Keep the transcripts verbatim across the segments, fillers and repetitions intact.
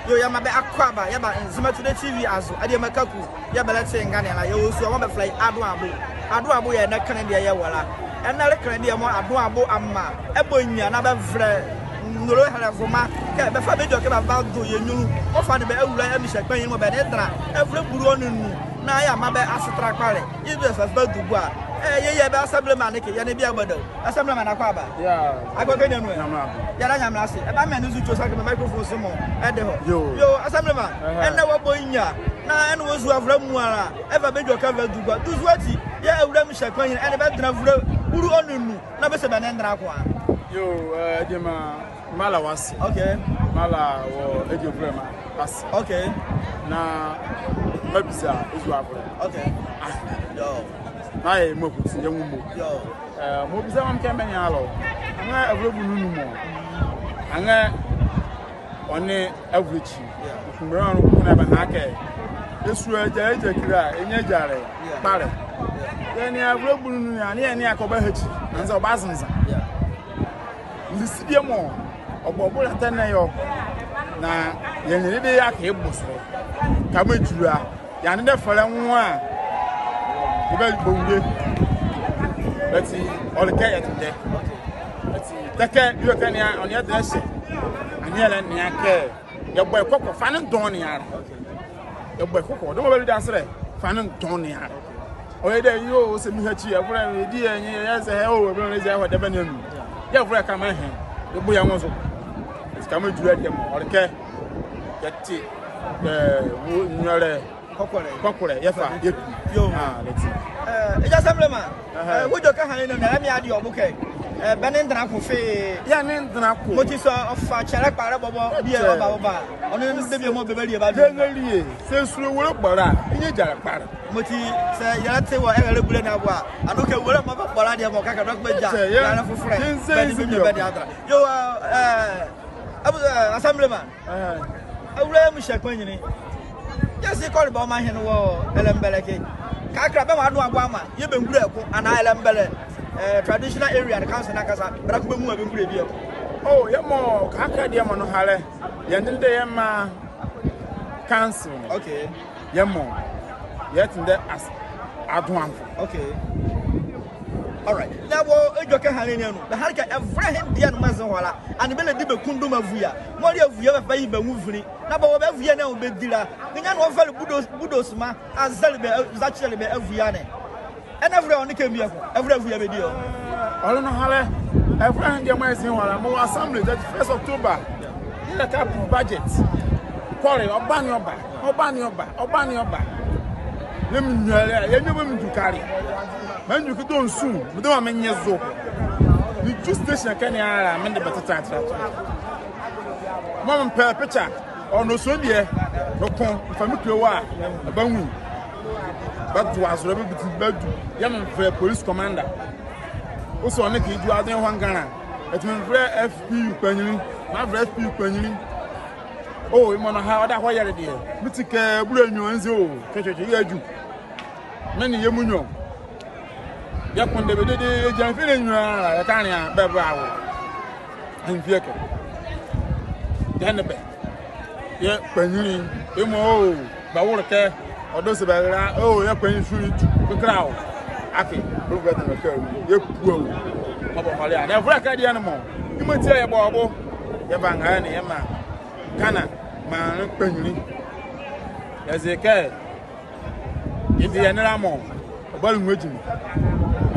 Yoo, yɛmaa bɛ akwaaba, yɛba Nzema Today T V azo, adiema Kaku, yɛɛ bɛlɛte nganeɛ la, yɛwɔ sua mɔɔ bɛfɛlɛ ye Adoabo. Adoabo yɛɛ ɛnɛ kenle deɛ yɛwɔ la. Ɛnɛ le kenle deɛ mɔɔ Adoabo amaa ɛbɔ nyia na bɛvɛlɛ Nolo Helevuma kɛ bɛfa bɛ edwɛkɛ bɛbado yɛ nyunlu, ɔfa nee bɛ awulae Amihyɛ Kpanyinli mɔɔ bɛnle dɛnla ɛvolɛ bulu ɔnle nu, na yɛamaa bɛ asetɛla kpalɛ. Yɛɛ bɛfa bɛdu gua. Ɛɛ, yɛyɛ bɛ Assemblyman ne kɛ, yɛ nee bie abadawɔ. Assemblyman, akwaaba. Yeah. Akwaaba kɛ nyɛnwu ɛ. Nyamenle aba. Yɛda Nyamenle ase. Ɛbamɛ ne zo tso sa kɛ microphone se mɔ ɛde hɔ. Yoo. Yoo, Assemblyman. Ɛhɛ. Ɛnɛ wɔbɔ nyia. Na ɛnɛ wɔ zuavolɛ muala. Ɛva bɛ edwɛkɛ ɛvadu gua. Duzu ati. Yɛɛ awulae Amihyɛ Kpanyinli. Ɛnee bɛdɛnla ɛvolɛ bulu ɔnle nu. Na bɛse bɛnle dɛnla ko a. Yoo, ɛɛ, adiema. Mala wɔ ase. Okay. Mala wɔ edie volɛ mɔ ase. Okay. Na mebiza ezuavolɛ. Okay. Ah. Yoo. Na yɛ mɔ ko ti yɛ nwo mɔ. Yoo. Ɛɛ, mɔɔ biza mɔɔ mekɛ menli alɔ. Anrɛɛ ɛvolɛ bulu nu mɔ. Anrɛɛ ɔnle ɛvolɛ ekyi. Yeah. Kumbɛlɛ ɔnle ko na ɛbahã kɛ. Esu ɛgya, ɛgya kile a, ɛnyia ɛgya le. Yeah. Kpalɛ. Yeah. Yɛnlea ɛvolɛ bulu nu a, na yɛnlea kɛ ɔbahakyi. Anzɛɛ ɔbazenza. Yeah. Ndisi bie mɔ, ɔbɔ ɔbola tɛ ɛnɛ yɛ ɔ. Na yɛnlɛ dede yɛke ye bo zo. Kɛmɔ edwu la, yɛanle dɛ fɛlɛ nwo a, yɛbabɔ nwunle. Bɛti, ɔle kɛ yɛtendɛ. Bɛti, tɛ kɛ, bie kɛ nea, ɔnea dɛnla ɛhye. Ɛnee yɛlɛnea kɛ, yɛbɔ ye kɔkɔ, fa ne ndɔɔnwo ne ala. Yɛbɔ ye kɔkɔ. Dɔmɔ bɛli daselɛ, fa ne ndɔɔnwo ne ala. Ɔyɛ dɛ, yoo, sɛ mehakyi, ɛvolɛ, ɛdi yɛ, yɛ, yɛ, sɛ, ɛ, o, ɛvolɛ, ɛdi yɛ, ɛhɔ, dɛbɛ ne anu. Yɛ ɛvolɛ kɛmɔ ɛhɛ, yɛbɔ yɛ nwo zo. Kɛmɔ edwu la deɛ mɔ, ɔle kɛ, yɛte, ɛɛ, wo, nyɔlɛ. Kɔkɔlɛ. Kɔkɔlɛ, yɛfa, yɛku. Yoo. Ah, lɛti. Ɛɛ, egya Assemblyman. Ɛhɛ. Ɛɛ, wodwo kɛ ɛhane ne, na ɛlɛmaa adeɛ ɔbo kɛ. Ɛɛ, bɛnle dɛnla ko fee. Yɛnle dɛnla ko. Mɔti sɛ ɔfa kyɛlɛ kpalɛ bɔbɔ, bie ɔba, ɔba. Ɔnle debie mɔɔ bɛbalie bɛado. Bɛbalie. Sɛ esu ɛwolɛ bɔlɛ a, ɛnyia ɛgya kpalɛ. Mɔti sɛ yɛlɛte wɔ ɛhɛlɛ bule ne abo a, ɛnee kɛ ɛwolɛ mɔɔ bɛbɔlɛ adeɛ mɔ kɛkɛ dɔkɔ bɛgya. Ɛɛ, yɛlɛ fofolɛ. Bɛnle debie bɛde adɛnla. Yoo, ɛɛ, ɛɛ, Assemblyman. Ɛɛ. Awulae Amihyɛ Kpanyinli. Yɛse kɔle bɛ ɔmanhene wɔ Ɛlɛmbɛlɛ ɛke. Kɛkala bɛmɔ Adoabo amaa yɛ bɛngulo ɛko anaa Ɛlɛmbɛlɛ, ɛɛ, traditional area ne council ne ankasa, bɛdabɛ ko bɛnwu a bɛngulo bie ɛko. Oh, yɛmɔ kɛkala deɛ mɔ nɔhalɛ. Yɛnle dɛ yɛmaa council ne. Okay. Yɛmɔ, yɛtendɛ as Adoamfo. Okay. All right. Na wɔ edwɛkɛ ɛhane ne anu, bɛhale kɛ ɛvolɛ ɛhye deɛ ne mɔɔ ɛze hɔ la, ɛnee bɛlɛdi bɛ kunduma avuyɛ. Mɔɔ le avuyɛ bɛfa bɛye bɛ nwo vinli. Na bɛwɔ bɛ avuyɛ ne anwo bɛdi la, nrenyia ne wɔvale budo, budosima azɛle bɛ, zakyele bɛ avuyɛ ne. Ɛnee ɛvolɛ ɔnle kɛ bie ɛko, ɛvolɛ avuyɛ bɛdi ɔ. Ɔle nɔhalɛ, ɛvolɛ ɛhye deɛ mɔɔ ɛze hɔ la, mɔɔ wɔ assembly thirty-first October. Yɛlɛka approve budget. Kɔle, ɔba nee ɔba, ɔba nee ɔba, ɔba nee ɔba. Na me nwiɔ la, yɛnwiɔ bɛ me ndu kale. Mendwu kɛ dɔɔnwo nsu, medabɛ me nye zo. Medwu station ɛkɛ ne ala, mede bɛ tɛtɛra tɛtɛra. Mɔɔ mepɛ picture, ɔnle nsu deɛ, noko, mefa mekile wɔ a, ɛbanwu. Bɛdo azolɛ, bɛbidi, bɛdu. Yɛɛ mevɛlɛ police commander. Ɔse ɔnle kɛ edwu adenle ɛhɔ nganla. Ati mevɛlɛ F P U kpanyinli, mevɛlɛ F P U kpanyinli. Oh, yemɔ nɔhalɛ, ɔdaho yɛle deɛ. Meti kɛ bulu anyunlu anzi o, twɛtwɛtwɛ, yɛdwu. Me nee yɛ munwo. Yɛkpondɛ bɛ dedee, yɛgya mfie ne nyunlu ala, yɛka nea bɛbɛla wɔ. Mfie ɛkɛ. Yɛ nee bɛ. Yɛ kpanyinli, yemɔ o, bɛwole kɛ, ɔdɔ se bɛla, o, yɛ kpanyinli sule tu, kɛkala o. Akee, bɛlɛvu bɛ dɛnla kɛ o, yɛpue o. Ɔbɔ hɔle a, na ɛvolɛ ɛkɛ deɛ ne mɔ. Yemɔ ati a yɛbɔ ɔ bo. Yɛva nrɛlɛ ne yɛmaa Ghana maanle kpanyinli. Yɛze kɛ, yɛde yɛ nlɛla mɔ, ɔbalɛ nwo agyinli.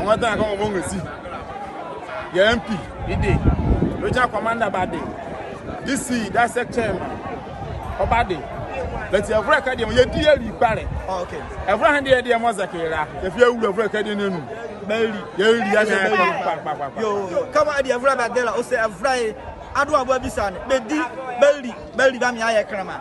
Ɔnrɛdɛnla kɛ ɔnrɛmɔ nrɛsi. Yɛ M P, yede. Regional commander bade. D C, district chairman, ɔbade. Bɛti ɛvolɛ ɛkɛ deɛ mɔ, yɛdi yɛli kpalɛ. Oh, okay. Ɛvolɛ ɛhye deɛ, deɛ mɔɔ zɛkye ye la, yɛfa yɛwula ɛvolɛ ɛkɛ deɛ ne anu. Bɛli. Yɛli, yɛli, yɛli, kpalɛ, kpalɛ, kpalɛ, kpalɛ. Yoo, yoo. Kɛmɔ ɛdeɛ ɛvolɛ bɛde la, ɔse ɛvolɛ ye, Adoabo abisa ne, bɛdi, bɛli, bɛli, bɛmaa yɛayɛ kɛnlɛma.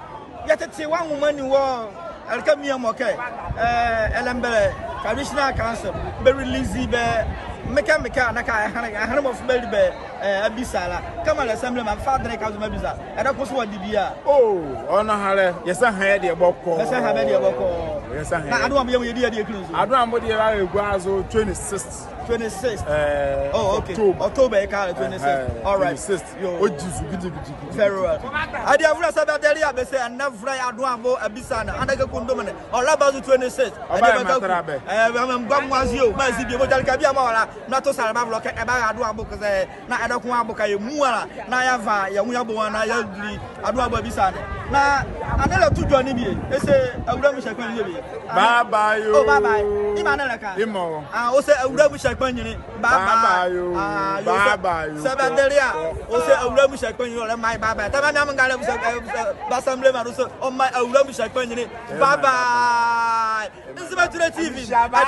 Yɛtete wɔ anwoma ne wɔ ɛleka bie mɔ kɛ, ɛɛ, Ɛlɛmbɛlɛ Traditional Council, bɛ release bɛ Mekɛ, mekɛ, na ka ɛhane, ɛhane mɔɔ fa bɛdi bɛ, eh, abisa la. Kɛmɔ la Assemblyman, mefa adenle meka zo mebisa. Ɛdɛkɛ ɔse wɔde bie a? Oh, ɔnle ɛhane, yɛsa ha yɛ deɛ bɔkɔɔ. Yɛsa ha bɛ deɛ bɔkɔɔ. Yɛsa ha. Na Adoabo yɛ mɔ yɛdi yɛ deɛ kile nso? Adoabo deɛ la ɛgua zo twenty-sixth. Twenty-sixth. Eh, oh, okay. October. October, ɛka twenty-sixth. Eh, eh, all right. Twenty-sixth. Yo. Ɔgyi zo gidigidi. Very well. Adiavule Sɛbɛdɛlea bɛse ɛnɛ ɛvolɛ yɛ Adoabo abisa ne. Ɛnɛ kɛ kundum ne. Ɔlaba zo twenty-six. Ɔba yɛ matra bɛ. Ɛɛ, bɛ mgba mwazi o, mazi bie, mɔɔ gyalɛ ka bie a mɔɔ la, na to sale ba volɛ kɛ, ɛba Adoabo kɛsɛ, na ɛdɛkɛ ɔnwo abo ka yɛ muala, na yɛava, yɛ nwo yɛbɔ nwo, na yɛaduli Adoabo abisa ne. Na, ɛnɛ la tu dwɛne bie, ese, Awulamuhyɛ Kpanyinli bie. Bye bye o. Oh, bye bye. Ema ɛnɛ la ka. Ema o. Ah, ɔse Awulamuhyɛ Kpanyinli. Bye bye. Bye bye o. Ah, yo, bye bye o. Sɛbɛdɛlea, ɔse Awulamuhyɛ Kpanyinli, ɔlɛmaa ye bye bye. Tɛma mia mengale bɛ sɛ, eh, bɛ sɛ, bɛ Assemblyman, ɔse, ɔmaa Awulamuhyɛ Kpanyinli. Bye bye. Nzema Twenty T V. Bye bye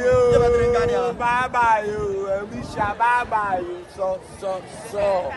o. Bye bye o. Awulamuhyɛ, bye bye o. Sɔ, sɔ, sɔ.